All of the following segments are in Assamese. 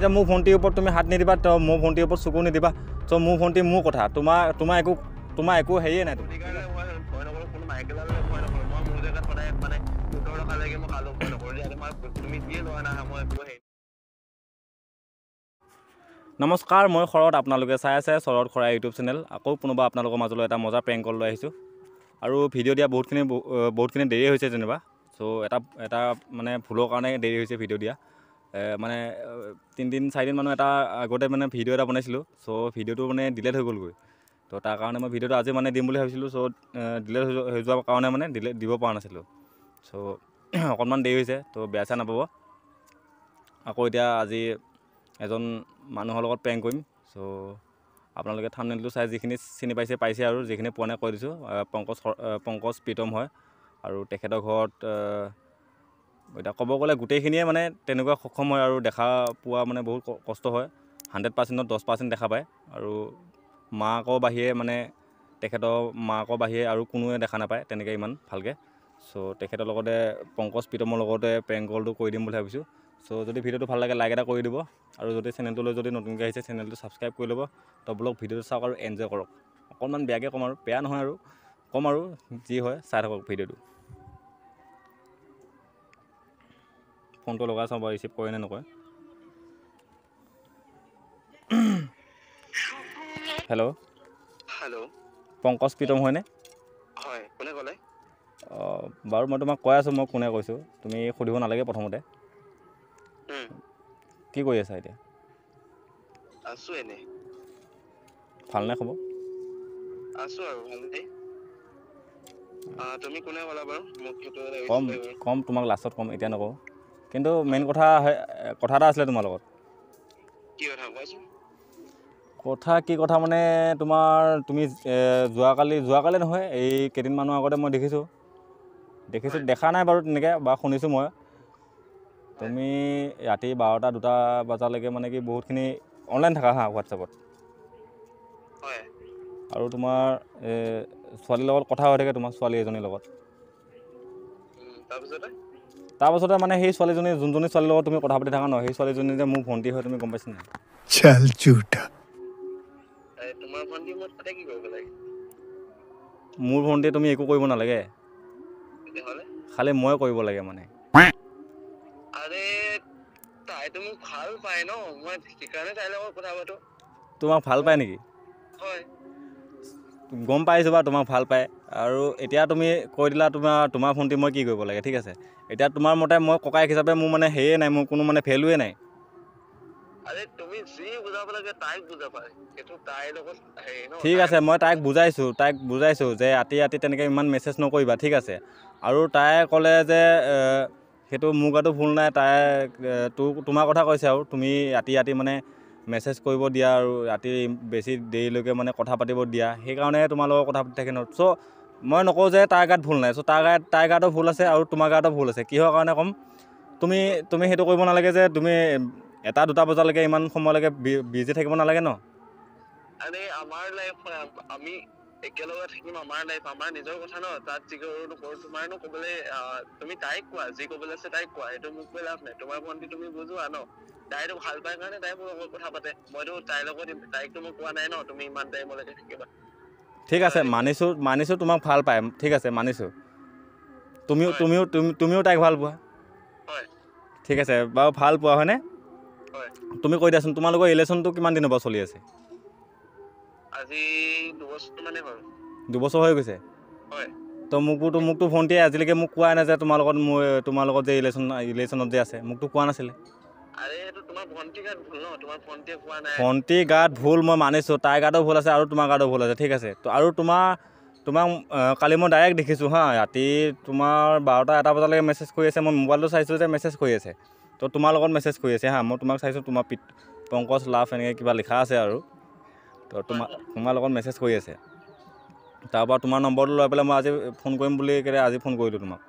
এতিয়া মোৰ ভণ্টিৰ ওপৰত তুমি হাত নিদিবা, তো মোৰ ভণ্টিৰ ওপৰত চকু নিদিবা। চ' মোৰ ভণ্টি মোৰ কথা, তোমাৰ একো হেৰিয়ে নাই। নমস্কাৰ, মই শৰৎ, আপোনালোকে চাই আছে শৰৎ খৰা ইউটিউব চেনেল। আকৌ কোনোবা আপোনালোকৰ মাজলৈ এটা মজা প্ৰেংক কল লৈ আহিছোঁ। আৰু ভিডিঅ' দিয়া বহুতখিনি দেৰি হৈছে যেনিবা। চ' এটা মানে ভুলৰ কাৰণে দেৰি হৈছে ভিডিঅ' দিয়া। মানে 3 দিন 4 দিন মানৰ এটা আগতে মানে ভিডিঅ' এটা বনাইছিলোঁ। চ' ভিডিঅ'টো মানে ডিলেট হৈ গ'লগৈ। তো তাৰ কাৰণে মই ভিডিঅ'টো আজি মানে দিম বুলি ভাবিছিলোঁ। চ' ডিলেট হৈ যোৱাৰ কাৰণে মানে ডিলেট দিব পৰা নাছিলোঁ। চ' অকণমান দেৰি হৈছে, তো বেয়া চেয়া নাপাব। আকৌ এতিয়া আজি এজন মানুহৰ লগত প্ৰেংক কৰিম। চ' আপোনালোকে থাম্বনেইলটো চাই যিখিনি চিনি পাইছে পাইছে, আৰু যিখিনি পোৱা নাই কৈ দিছোঁ। পংকজ প্ৰীতম হয় আৰু তেখেতৰ ঘৰত এতিয়া ক'ব গ'লে গোটেইখিনিয়ে মানে তেনেকুৱা সক্ষম হয় আৰু দেখা পোৱা মানে বহুত কষ্ট হয়। 100%ত 10% দেখা পায় আৰু মাকৰ বাহিৰে, মানে তেখেতৰ মাকৰ বাহিৰে আৰু কোনোৱে দেখা নাপায় তেনেকৈ ইমান ভালকৈ। চ' তেখেতৰ লগতে, পংকজ প্ৰীতমৰ লগতে প্ৰেংক কলটো কৰি দিম বুলি ভাবিছোঁ। চ' যদি ভিডিঅ'টো ভাল লাগে, লাইক এটা কৰি দিব আৰু যদি চেনেলটোলৈ যদি নতুনকৈ আহিছে, চেনেলটো ছাবস্ক্ৰাইব কৰি ল'ব। তো বলক, ভিডিঅ'টো চাওক আৰু এনজয় কৰক। অকণমান বেয়াকৈ ক'ম আৰু, বেয়া নহয় আৰু ক'ম আৰু যি হয়, চাই থাকক ভিডিঅ'টো। ফোনটো লগাই চাওঁ বাৰু ৰিচিভ কৰে নে নকৰে। হেল্ল'। হেল্ল'। পংকজ প্ৰীতম হয়নে? হয়, কোনে ক'লে? অঁ, বাৰু মই তোমাক কৈ আছোঁ মই কোনে কৈছোঁ, তুমি সুধিব নালাগে প্ৰথমতে। কি কৰি আছা এতিয়া? আছোঁ এনেই। ভালনে খবৰ? আছোঁ আৰু ভালেই। তুমি কোনে ক'লা বাৰু, মোক সেইটো ক'ম। লাগিছিলে বাৰু। ক'ম তোমাক, লাষ্টত ক'ম, এতিয়া নকওঁ। কিন্তু মেইন কথা কথা এটা আছিলে তোমাৰ লগত। কি কথা, কোৱাচোন। কথা কি কথা মানে তোমাৰ তুমি যোৱাকালি, যোৱাকালি নহয়, এই কেইদিনমানৰ আগতে মই দেখিছোঁ দেখিছোঁ দেখা নাই বাৰু তেনেকৈ বা শুনিছোঁ মই, তুমি ৰাতি 12টা 2টা বজালৈকে মানে কি বহুতখিনি অনলাইন থাকা হা হোৱাটছএপত। হয়। আৰু তোমাৰ ছোৱালীৰ লগত কথা হৈ থাকে, তোমাৰ ছোৱালী এজনীৰ লগত। তাৰপিছতে? তাৰপাছতে মানে সেই ছোৱালীজনী, যোনজনী ছোৱালীৰ লগত তুমি কথা পাতি থাকা ন, সেই ছোৱালীজনী যে মোৰ ভণ্টি হয়, তুমি গম পাইছা নাই? चल झूठा। এই তোমাৰ ভণ্টি মই তাতে কি কৰিব লাগে? মোৰ ভণ্টি তুমি একো কৰিব নালাগে। তেতিয়াহ'লে? খালি মই কৰিব লাগে মানে। আৰে, তাইতো মোক ভাল পায় ন, মই সেইকাৰণে তাইৰ লগত কথা পাতো। তোমাক ভাল পায় নেকি? হয়। গম পাইছোঁ বাৰু তোমাক ভাল পায়। আৰু এতিয়া তুমি কৈ দিলা তোমাৰ ভণ্টি মই কি কৰিব লাগে। ঠিক আছে, এতিয়া তোমাৰ মতে মই ককায়েক হিচাপে মোৰ মানে হেৰিয়ে নাই, মোৰ কোনো মানে ভেলুৱে নাই। আৰে, তুমি যি বুজাব লাগে তাইক বুজাবা, সেইটো তাইৰ লগত হেৰি ন। ঠিক আছে, মই তাইক বুজাইছোঁ যে ৰাতি ৰাতি তেনেকৈ ইমান মেছেজ নকৰিবা, ঠিক আছে। আৰু তাই ক'লে যে সেইটো মোৰ গাতো ভুল নাই। তাই তোৰ তোমাৰ কথা কৈছে আৰু তুমি ৰাতি ৰাতি মানে মেছেজ কৰিব দিয়া আৰু ৰাতি বেছি দেৰিলৈকে মানে কথা পাতিব দিয়া, সেইকাৰণে তোমাৰ লগত কথা পাতি থাকে ন। চ' মই নকওঁ যে তাৰ গাত ভুল নাই। চ' তাৰ গাতো ভুল আছে আৰু তোমাৰ গাতো ভুল আছে। কিহৰ কাৰণে ক'ম, তুমি তুমি সেইটো কৰিব নালাগে যে তুমি 1টা 2টা বজালৈকে ইমান সময়লৈকে বিজি থাকিব নালাগে ন। আৰে, আমাৰ লাইফ, আমি একেলগে থাকিম, আমাৰ লাইফ, আমাৰ নিজৰ কথা ন, তাত যি কৰো নকৰো তোমাৰনো ক'বলৈ। তুমি তাইক কোৱা, যি ক'বলৈ আছে তাইক কোৱা, সেইটো মোক কৈ লাভ নাই। তোমাৰ ভণ্টি তুমি বুজোৱা ন, তাইতো ভাল পাই কাৰণে তাই মোৰ লগত কথা পাতে। মইতো তাইৰ লগত, তাইকতো মই কোৱা নাই ন তুমি ইমান টাইমলৈকে থাকিবা। ঠিক আছে, মানিছোঁ মানিছোঁ তোমাক ভাল পায়, ঠিক আছে, মানিছোঁ। তুমিও তুমিও তাইক ভাল পোৱা। হয়। ঠিক আছে বাৰু, ভাল পোৱা হয়নে? হয়। তুমি কৈ দিয়াচোন, তোমালোকৰ ৰিলেশ্যনটো কিমান দিনৰ পৰা চলি আছে? আজি 2 বছৰ মানে হ'ল। 2 বছৰ হৈ গৈছে? হয়। তো মোকতো ভণ্টিয়ে আজিলৈকে মোক কোৱা নাই যে তোমাৰ লগত, মোৰ তোমাৰ লগত যে ৰিলেশ্যনত যে আছে, মোকতো কোৱা নাছিলে। আৰে, সেইটো তোমাৰ ভণ্টি গাত ভুল ন, তোমাৰ ভণ্টিয়ে কোৱা নাই। ভণ্টি গাত ভুল মই মানিছোঁ, তাইৰ গাতো ভুল আছে আৰু তোমাৰ গাতো ভুল আছে, ঠিক আছে। তো আৰু তোমাক কালি মই ডাইৰেক্ট দেখিছোঁ হা, ৰাতি তোমাৰ 12টা 1টা বজালৈকে মেছেজ কৰি আছে। মই মোবাইলটো চাইছোঁ যে মেছেজ কৰি আছে, তো তোমাৰ লগত মেছেজ কৰি আছে হা। মই তোমাক চাইছোঁ, তোমাৰ পিত পংকজ লাভ এনেকৈ কিবা লিখা আছে আৰু তো তোমাৰ লগত মেছেজ কৰি আছে। তাৰপৰা তোমাৰ নম্বৰটো লৈ পেলাই মই আজি ফোন কৰিম বুলি কেলে আজি ফোন কৰিলোঁ তোমাক।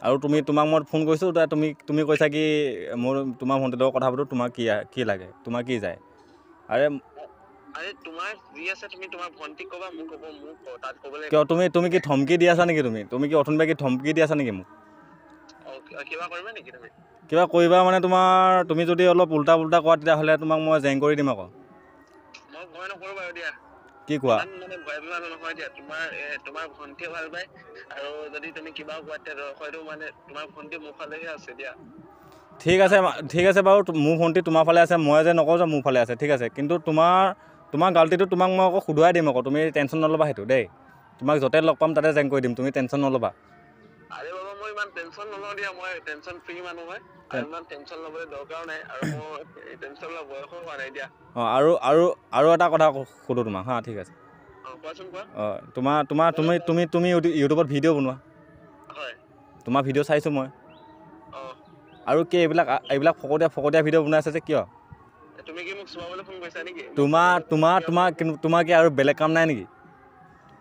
আৰু তোমাক মই ফোন কৰিছোঁ, ত তুমি তুমি কৈছা কি মোৰ তোমাৰ ভণ্টিৰ লগত কথা পাতোঁ, তোমাৰ কি কি লাগে, তোমাৰ কি যায়? আৰে। আৰে, তোমাৰ যি আছে তুমি তোমাৰ ভণ্টিক ক'বা, মোক ক'ব, মোক তাত ক'বলৈ কিয়, তুমি তুমি কি ধমকি দি আছা নেকি? তুমি তুমি কি অথনিৰ পৰা কি ধমকি দি আছা নেকি মোক? অ, কিবা কৰিবা নেকি তুমি? কিবা কৰিবা মানে তোমাৰ তুমি যদি অলপ উল্টা পুল্টা কোৱা তেতিয়াহ'লে তোমাক মই জেং কৰি দিম আকৌ। মই ভয় নকৰোঁ বাৰু দিয়া। কি কোৱা? মানে ভয় নহয় দিয়া, তোমাৰ ভণ্টিয়ে ভাল পায় আৰু যদি তুমি কিবা কোৱা তেতিয়া হয়তো মানে তোমাৰ ভণ্টি মোৰ ফালেহে আছে দিয়া। ঠিক আছে, ঠিক আছে বাৰু, মোৰ ভণ্টি তোমাৰ ফালে আছে, মই যে নকওঁ যে মোৰ ফালে আছে, ঠিক আছে। কিন্তু তোমাৰ গাল্টিটো তোমাক মই আকৌ সোধোৱাই দিম আকৌ, তুমি টেনশ্যন নল'বা সেইটো দেই। তোমাক য'তে লগ পাম তাতে জেং কৰি দিম, তুমি টেনশ্যন নল'বা। আৰে বাবা, মই ইমান টেনশ্যন নলওঁ দিয়া, মই টেনশ্যন ফ্ৰী মানুহ হয় আৰু ইমান টেনশ্যন ল'বলৈ দৰকাৰো নাই আৰু মোৰ টেনশ্যন লোৱা বয়সো হোৱা নাই দিয়া। অঁ, আৰু আৰু আৰু এটা কথা সোধোঁ তোমাক, হা? ঠিক আছে। অঁ, কোৱাচোন কোৱা। অঁ, তোমাৰ তোমাৰ তুমি তুমি তুমি ইউটিউবত ভিডিঅ' বনোৱা? হয়। তোমাৰ ভিডিঅ' চাইছোঁ মই। অঁ। আৰু কি এইবিলাক এইবিলাক ফকতীয়া ফকতীয়া ভিডিঅ' বনাই আছে যে কিয়? তুমি কি মোক চোৱাবলৈ ফোন কৰিছা নেকি? তোমাৰ তোমাৰ তোমাৰ তোমাৰ কি আৰু বেলেগ কাম নাই নেকি?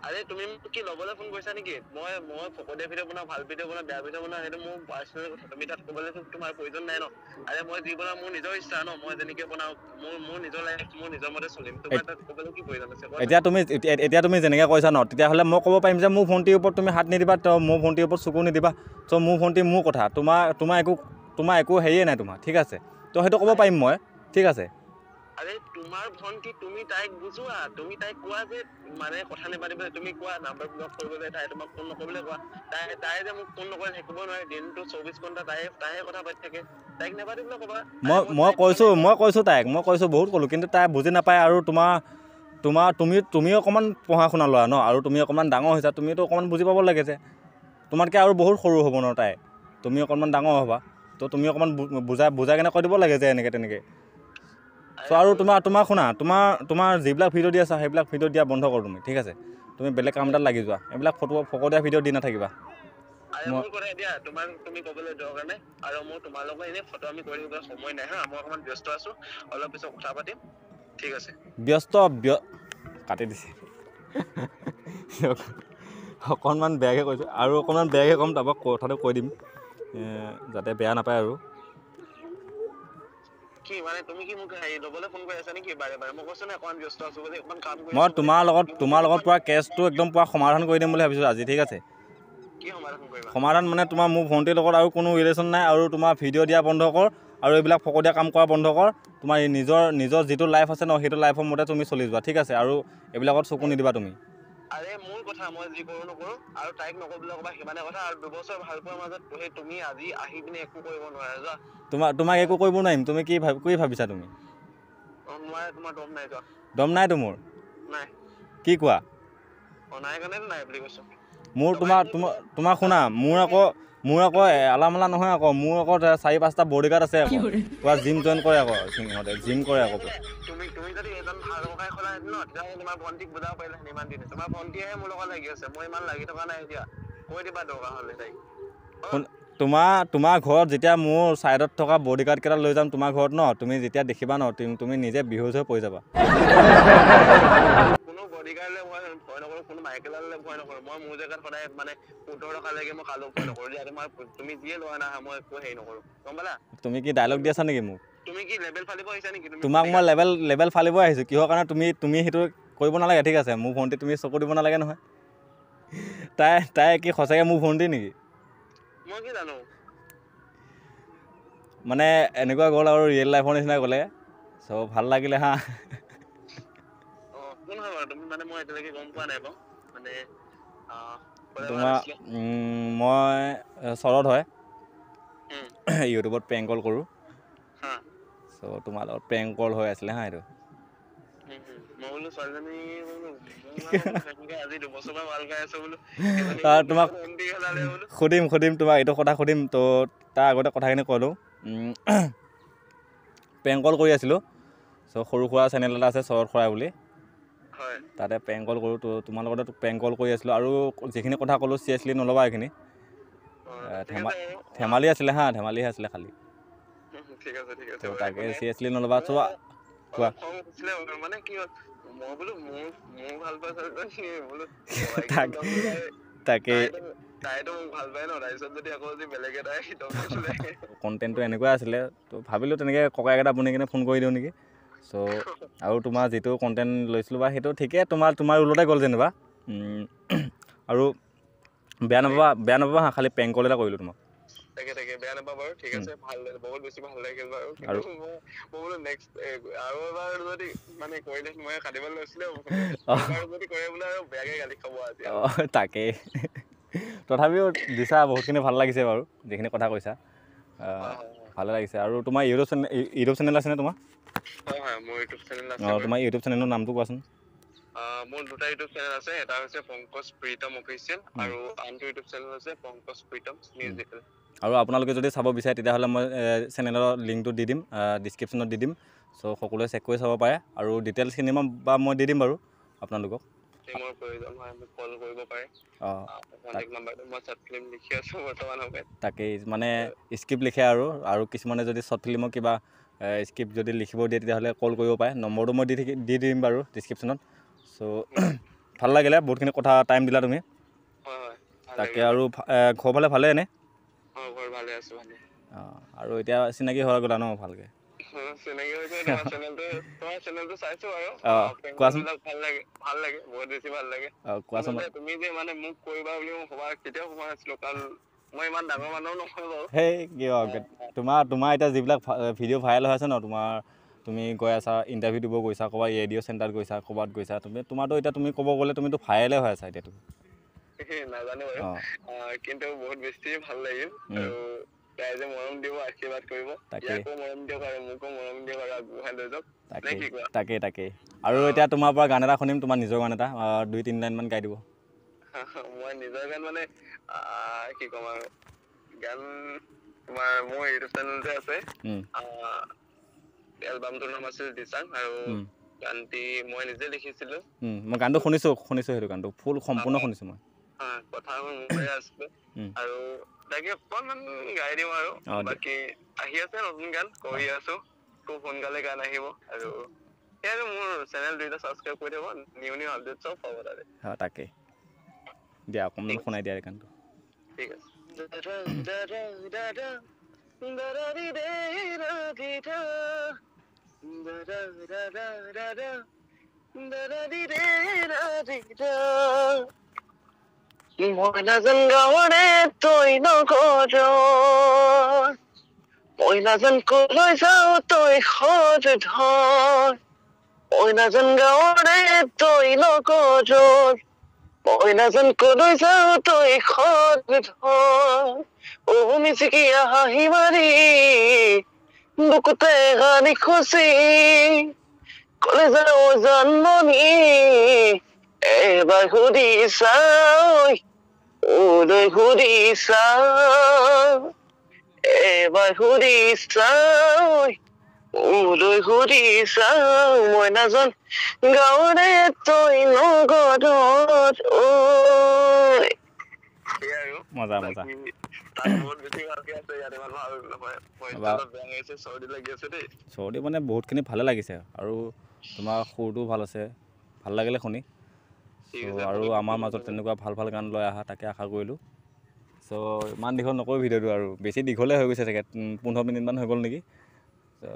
আৰে তুমি মোক কি ল'বলৈ ফোন কৰিছা নেকি? মই মই ফকতীয়া ভিডিঅ' বনাওঁ, ভাল ভিডিঅ' বনাওঁ, বেয়া ভিডিঅ' বনাওঁ, সেইটো মোৰ পাৰ্চনেল কথা, তুমি তাত ক'বলৈ তোমাৰ প্ৰয়োজন নাই ন। আৰে মই যি বনাওঁ মোৰ নিজৰ ইচ্ছা ন, মই যেনেকৈ বনাওঁ মোৰ নিজৰ লাইফ মোৰ নিজৰ মতে চলিম, তোমাৰ তাত ক'বলৈ কি প্ৰয়োজন আছে? এতিয়া তুমি যেনেকৈ কৈছা ন, তেতিয়াহ'লে মই ক'ব পাৰিম যে মোৰ ভণ্টিৰ ওপৰত তুমি হাত নিদিবা, তো মোৰ ভণ্টিৰ ওপৰত চকু নিদিবা। চ' মোৰ ভণ্টি মোৰ কথা, তোমাৰ একো হেৰিয়ে নাই তোমাৰ, ঠিক আছে? তো সেইটো ক'ব পাৰিম মই, ঠিক আছে। আৰে তোমাৰ ভণ্টি তুমি তাইক বুজোৱা, তুমি তাইক কোৱা যে মানে কথা নাপাতিবলৈ, তুমি কোৱা নাম্বাৰ ব্লক কৰিবলৈ, তাই তোমাক ফোন নকৰিবলৈ কোৱা। তাই যে মোক ফোন নকৰি থাকিব নোৱাৰে, দিনটো 24 ঘণ্টা তাইহে কথা পাতি থাকে, তাইক নাপাতিবলৈ ক'বা। মই মই কৈছোঁ, মই কৈছোঁ তাইক, মই কৈছোঁ, বহুত ক'লোঁ, কিন্তু তাই বুজি নাপায়। আৰু তোমাৰ তোমাৰ তুমি তুমি অকণমান পঢ়া শুনা ল'ৰা ন, আৰু তুমি অকণমান ডাঙৰ হৈছা, তুমিতো অকণমান বুজি পাব লাগে যে তোমাতকৈ আৰু বহুত সৰু হ'ব ন তাই, তুমি অকণমান ডাঙৰ হ'বা, তো তুমি অকণমান বুজাই বুজাই কেনে কৈ দিব লাগে যে এনেকৈ তেনেকৈ। চ' আৰু তোমাৰ তোমাৰ শুনা, তোমাৰ তোমাৰ যিবিলাক ভিডিঅ' দি আছা সেইবিলাক ভিডিঅ' দিয়া বন্ধ কৰোঁ তুমি, ঠিক আছে? তুমি বেলেগ কাম এটাত লাগি যোৱা, এইবিলাক ফটো ফকতীয়া ভিডিঅ' দি নাথাকিবা। আৰে মোৰ কথা দিয়া, তোমাক তুমি ক'বলৈ দৰকাৰ নাই আৰু মোৰ তোমাৰ লগত এনেই ফটো আমি কৰি থাকিবলৈ সময় নাই হা, মই অকণমান ব্যস্ত আছোঁ, অলপ পিছত কথা পাতিম, ঠিক আছে? ব্যস্ত কাটি দিছে, অকণমান বেয়াকৈ কৈছোঁ আৰু অকণমান বেয়াকৈ ক'ম, তাৰপৰা কথাটো কৈ দিম যাতে বেয়া নাপায় আৰু। কি মানে তুমি কি মোক হেৰি ল'বলৈ ফোন কৰি আছা নেকি বাৰে বাৰে? মই কৈছোঁ নাই অকণমান ব্যস্ত আছোঁ বুলি, অকণমান কাম কৰি মই তোমাৰ লগত পূৰা কেছটো একদম পূৰা সমাধান কৰি দিম বুলি ভাবিছোঁ আজি, ঠিক আছে? কি সমাধান কৰিবা? সমাধান মানে তোমাৰ মোৰ ভণ্টিৰ লগত আৰু কোনো ৰিলেশ্যন নাই, আৰু তোমাৰ ভিডিঅ' দিয়া বন্ধ কৰ আৰু এইবিলাক ফকতীয়া কাম কৰা বন্ধ কৰ। তোমাৰ নিজৰ নিজৰ যিটো লাইফ আছে ন, সেইটো লাইফৰ মতে তুমি চলি যোৱা, ঠিক আছে? আৰু এইবিলাকত চকু নিদিবা তুমি। আৰে মোৰ কথা, মই যি কৰোঁ নকৰোঁ, আৰু তাইক নক'বলৈ ক'বা, সিমানে কথা। আৰু 2 বছৰ ভাল পোৱাৰ মাজত সেই তুমি আজি আহি পিনে একো কৰিব নোৱাৰা, যোৱা। তোমাক একো কৰিব নোৱাৰিম। তুমি কি ভাবিছা তুমি? অঁ, নোৱাৰে, তোমাৰ দম নাই, যোৱা। দম নাইতো মোৰ। নাই। কি কোৱা? অঁ, নাই কাৰণেতো নাই বুলি কৈছোঁ। মোৰ তোমাৰ তোমাৰ তোমাৰ শুনা, মোৰ আকৌ এলামেলা নহয় আকৌ, মোৰ আকৌ চাৰি পাঁচটা বডিগাৰ্ড আছে আকৌ, পূৰা জিম জইন কৰে আকৌ, সিহঁতে জিম কৰে আকৌ। তুমি তুমি যদি এজন ভাল ককাই হ'লাহেঁতেন ন, তেতিয়াহ'লে তোমাৰ ভণ্টিক বুজাব পাৰিলাহেঁতেন ইমান দিনে। তোমাৰ ভণ্টিয়েহে মোৰ লগত লাগি আছে, মই ইমান লাগি থকা নাই এতিয়া। কৈ দিবা দৰকাৰ হ'লে তাইক। তোমাৰ ঘৰত যেতিয়া মোৰ ছাইডত থকা বডিগাৰ্ড কেইটা লৈ যাম তোমাৰ ঘৰত ন, তুমি যেতিয়া দেখিবা ন, তুমি নিজে বেহুচ হৈ পৰি যাবা। কোনো বডিগাৰ্ডলে মই ভয় নকৰোঁ, কোনো মাইকেলালে ভয় নকৰোঁ। মই মোৰ জেগাত সদায় মানে 15 টকালৈকে মই কাৰো ভয় নকৰোঁ দিয়া। তুমি যিয়ে ল'ৰা নাহা, মই একো হেৰি নকৰোঁ, গম পালা? তুমি কি ডাইলগ দি আছা নেকি মোক? তুমি কি লেবেল ফালিব আহিছা নেকি তুমি? তোমাক মই লেবেল লেবেল ফালিব আহিছোঁ কিহৰ কাৰণে? তুমি তুমি সেইটো কৰিব নালাগে, ঠিক আছে? মোৰ ভণ্টি তুমি চকু দিব নালাগে নহয়। তাই তাই কি সঁচাকৈ মোৰ ভণ্টি নেকি? মই কি জানো। মানে এনেকুৱা গ'ল আৰু ৰিয়েল লাইফৰ নিচিনা গ'লে, চ' ভাল লাগিলে হা। অঁ, কোন হয় বাৰু তুমি? মানে মই এতিয়ালৈকে গম পোৱা নাই বাৰু, মানে ক'লে ভাল তোমাৰ আছিলে। মই শৰৎ হয়, ইউটিউবত প্ৰেংক কল কৰোঁ। চ' তোমাৰ লগত প্ৰেংক কল হৈ আছিলে হা এইটো। মই বোলো ছোৱালীজনী বোলো সেনেকে আজি 2 বছৰৰ পৰা ভাল পাই আছো বোলো। তোমাক ভণ্টি সলালে বোলো। সুধিম সুধিম তোমাক এইটো কথা সুধিম, তো তাৰ আগতে কথাখিনি কৈ লওঁ। প্ৰেংক কল কৰি আছিলোঁ, চ' সৰু সুৰা চেনেল এটা আছে শৰৎ খুৰা বুলি, তাতে প্ৰেংক কল কৰোঁ। তো তোমাৰ লগতে প্ৰেংক কল কৰি আছিলোঁ আৰু যিখিনি কথা ক'লোঁ চিৰিয়াছলি নল'বা এইখিনি। ঠিক আছে বাৰু। ধেমালি আছিলে হা, ধেমালিহে আছিলে খালি। ঠিক আছে, ঠিক আছে তো বাৰু, তাকে একো নাই। চিৰিয়াছলি নল'বা। চ' কোৱা। অলপ খং উঠিছিলে বাৰু, মানে কি হ'ল, মই বোলো মোৰ ভাল পোৱা ছোৱালীজনী বোলো তাকে। তাইতো মোক ভাল পায় ন, তাৰপিছত যদি আকৌ যদি বেলেগ এটাই দম দিছিলে। কণ্টেণ্টটো এনেকুৱা আছিলে, তো ভাবিলোঁ তেনেকৈ ককায়েক এটা বনি কিনে ফোন কৰি দিওঁ নেকি। চ' আৰু তোমাৰ যিটো কণ্টেণ্ট লৈছিলোঁ বা সেইটো ঠিকেই তোমাৰ তোমাৰ ৰোলতে গ'ল যেনিবা। আৰু বেয়া নাপাবা, বেয়া নাপাবা হা, খালি প্ৰেংক কল এটা কৰিলোঁ তোমাক। তাকে তাকে, বেয়া বেয়া নাপাওঁ বাৰু, ঠিক আছে, ভাল বহুত বেছি ভাল লাগিল বাৰু। কিন্তু মই বোলো নেক্সট আৰু এবাৰ যদি মানে কৰিলে মই কাটিব লৈছিলো, যদি কৰে বোলে আৰু বেয়াকে গালি খাব আজি। তাকেই, তথাপিও দিছা বহুতখিনি ভাল লাগিছে বাৰু, যিখিনি কথা কৈছা ভালে লাগিছে। আৰু তোমাৰ ইউটিউব চেনেল আছেনে তোমাৰ? হয় হয়, মোৰ ইউটিউব চেনেল আছে। অঁ, তোমাৰ ইউটিউব চেনেলৰ নামটো কোৱাচোন। মোৰ দুটা ইউটিউব চেনেল আছে, এটা হৈছে পংকজ প্ৰীতম অফিচিয়েল আৰু আনটো ইউটিউব চেনেল হৈছে পংকজ প্ৰীতম মিউজিকেল। আৰু আপোনালোকে যদি চাব বিচাৰে তেতিয়াহ'লে মই চেনেলৰ লিংকটো দি দিম, ডিছক্ৰিপশ্যনত দি দিম, চ' সকলোৱে চেক কৰি চাব পাৰে। আৰু ডিটেইলছখিনি মই দি দিম বাৰু আপোনালোকক। মোৰ প্ৰয়োজন হয় মোক কল কৰিব পাৰে। অঁ, কণ্টেক্ট নাম্বাৰটো মই শ্বৰ্ট ফিল্ম লিখি আছোঁ বৰ্তমান সময়ত। তাকেই, মানে স্ক্ৰিপ্ট লিখে আৰু আৰু কিছুমানে যদি শ্বৰ্ট ফিল্মৰ কিবা স্ক্ৰিপ্ট যদি লিখিব দিয়ে তেতিয়াহ'লে কল কৰিব পাৰে। নম্বৰটো মই দি দিম বাৰু ডিছক্ৰিপশ্যনত। চ' ভাল লাগিলে, বহুতখিনি কথা টাইম দিলা তুমি। তাকে, আৰু ঘৰ ফালে ভালে এনে? অঁ, আৰু এতিয়া চিনাকি হৈ গ'লা ন ভালকৈ? কোৱাচোন। কোৱাচোন। সেই কিয় তোমাৰ তোমাৰ এতিয়া যিবিলাক ভিডিঅ' ভাইৰেল হৈ আছে ন তোমাৰ, তুমি গৈ আছা ইণ্টাৰভিউ দিব গৈছা, ক'ৰবাত ৰেডিঅ' চেণ্টাৰত গৈছা, ক'ৰবাত গৈছা তুমি, তোমাৰতো এতিয়া তুমি ক'ব গ'লে তুমিতো ভাইৰেলে হৈ আছা এতিয়াতো। নাজানো বাৰু, কিন্তু বহুত বেছি ভাল লাগিল আৰু ৰাইজে মৰম দিব, আশীৰ্বাদ কৰিব, ইয়াকো মৰম দিয়ক আৰু মোকো মৰম দিয়ক আৰু আগবঢ়াই লৈ যাওক। তাকেই তাকেই। আৰু এতিয়া তোমাৰ পৰা গান এটা শুনিম, তোমাৰ নিজৰ গান এটা 2-3 লাইনমান গাই দিব। মই নিজৰ গান মানে কি ক'ম আৰু, গান তোমাৰ মোৰ ইউটিউব চেনেলতে আছে, এলবামটোৰ নাম আছিল দিচাং আৰু গানটি মই নিজে লিখিছিলো। মই গানটো শুনিছো, সেইটো গানটো ফুল সম্পূৰ্ণ শুনিছো মই। কথা মোৰে আছিলে আৰু তাকে অকণমান গাই দিম আৰু বাকী আহি আছে নতুন গান কৰি আছো, খুব সোনকালে গান আহিব। আৰু সেই মোৰ চেনেল দুইটা ছাবস্ক্ৰাইব কৰি থ'ব, নিউ নিউ আপডেট চব পাব তাতে। অঁ, তাকেই দিয়া, অকণমান শুনাই দিয়া গানটো। ঠিক আছে। মই নাজান গাঁৱৰে তই নগৰ, মই নাজান কলৈ যাওঁ তই সজ ধৰ, মই নাজান গাঁৱৰে তই নগৰ, মই নাজান কলৈ যাওঁ তই সজ ধৰ, অ মিচিকিয়া হাঁহি মাৰি বুকুতে গানি খুচি কলে যাওঁ জন্মনি এবাৰ সুধি চাওঁ, মোলৈ সুধি চাওঁ, এবাৰ সুধি চাওঁ, মোলৈ সুধি চাওঁ, মই নাজান গাঁৱৰে তই নগৰত। মজা মজা। চৰ্দি মানে বহুতখিনি ভালে লাগিছে আৰু তোমাৰ সুৰটোও ভাল আছে, ভাল লাগিলে শুনি। আৰু আমাৰ মাজত তেনেকুৱা ভাল ভাল গান লৈ আহা তাকে আশা কৰিলোঁ। চ' ইমান দীঘল নকৰোঁ ভিডিঅ'টো, আৰু বেছি দীঘলে হৈ গৈছে চাগে, 15 মিনিটমান হৈ গ'ল নেকি,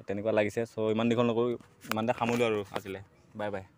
তেনেকুৱা লাগিছে। চ' ইমান দীঘল নকৰোঁ, ইমানতে সামৰিলোঁ আৰু আজিলৈ। Bye bye.